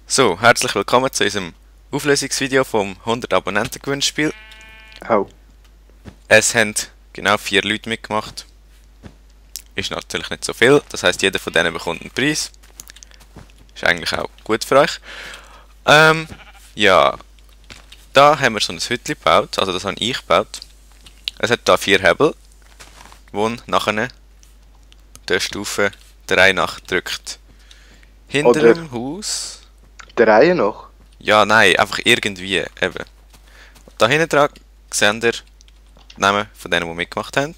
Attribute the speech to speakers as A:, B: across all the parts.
A: So, herzlich willkommen zu unserem Auflösungsvideo vom 100 Abonnenten Gewinnspiel.
B: Oh,
A: Es haben genau 4 Leute mitgemacht. Ist natürlich nicht so viel, das heisst, jeder von denen bekommt einen Preis. Ist eigentlich auch gut für euch. Ja, da haben wir so ein Hütchen gebaut, also das habe ich gebaut. Es hat da 4 Hebel, die nachher der Stufe der Reihe nach drückt. Hinter
B: Oder-
A: dem Haus.
B: der Reihe noch?
A: Ja, nein, einfach irgendwie, eben. Da hinten dran seht ihr die Namen von denen, die mitgemacht haben.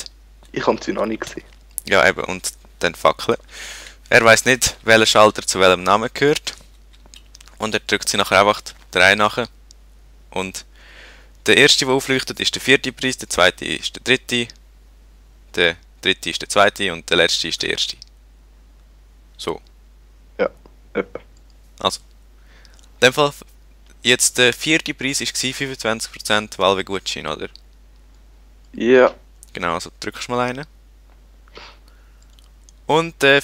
B: Ich habe sie noch nicht gesehen.
A: Ja, eben, und dann Fackeln. Er weiß nicht, welcher Schalter zu welchem Namen gehört. Und er drückt sie nachher einfach der Reihe nach. Und der erste, der aufleuchtet, ist der 4. Preis, der zweite ist der 3., der dritte ist der 2. und der letzte ist der 1. So,
B: Ja, etwa.
A: also. In dem Fall, jetzt der 4. Preis war 25% Valve-Gutschein, oder?
B: Ja,
A: Genau, also drückst du mal einen. Und der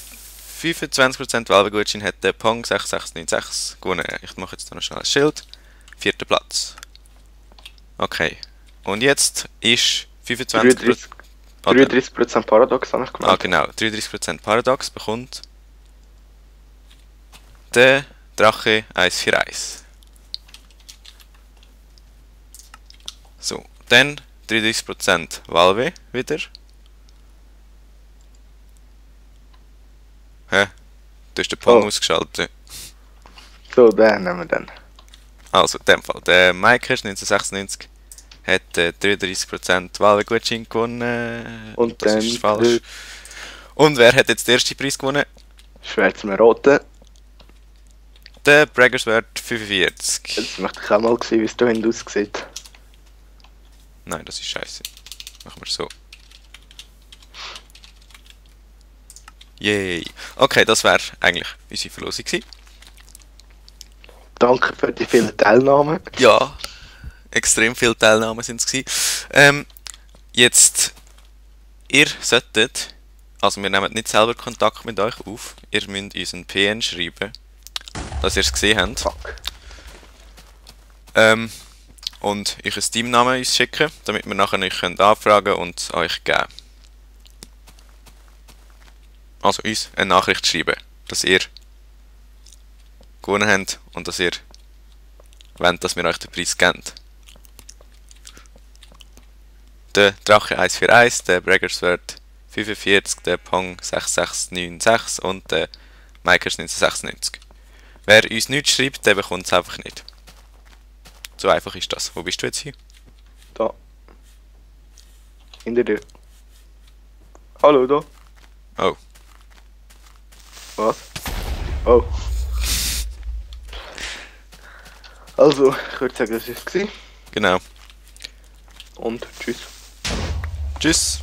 A: 25% Valve-Gutschein hat der Pong 6696 gewonnen. Ich mache jetzt noch schnell ein Schild. 4. Platz. Okay. Und jetzt ist 25%.
B: 33% Paradox habe ich
A: Ah,
B: gemacht.
A: genau. 33% Paradox bekommt der Drache 141. So, dann 33% Valve wieder. Hä? Du hast den Pong
B: Oh.
A: ausgeschaltet.
B: So, den nehmen wir dann.
A: Also, in dem Fall. Der Maikers 1996 hat 33% Valve-Gutschein gewonnen.
B: Und
A: Das
B: dann
A: ist falsch. Und wer hat jetzt den ersten Preis gewonnen?
B: Schwarz mit Roten.
A: Der Braggerswert 45.
B: Jetzt möchte ich auch mal sehen, wie es da hinten aussieht.
A: Nein, das ist scheiße. Machen wir so. Yay. Okay, das wäre eigentlich unsere Verlosung gewesen.
B: Danke für die vielen Teilnahmen.
A: Ja, extrem viele Teilnahmen sind es gewesen. Jetzt, ihr solltet, also wir nehmen nicht selber Kontakt mit euch auf, ihr müsst uns ein PN schreiben, dass ihr es gesehen habt.
B: Fuck.
A: Und euch einen Steam-Namen uns schicken, damit wir nachher euch anfragen und euch geben. Also uns eine Nachricht schreiben, dass ihr gewonnen habt und dass ihr wollt, dass wir euch den Preis geben. Der Drache 141, der Braggerswert 45, der Pong 6696 und der Mikers 1996. Wer uns nichts schreibt, der bekommt es einfach nicht. So einfach ist das. Wo bist du jetzt hier?
B: Da. Hinter dir. Hallo, da.
A: Oh.
B: Was? Oh. Also, ich würde sagen, das war es.
A: Genau.
B: Und tschüss.
A: Tschüss.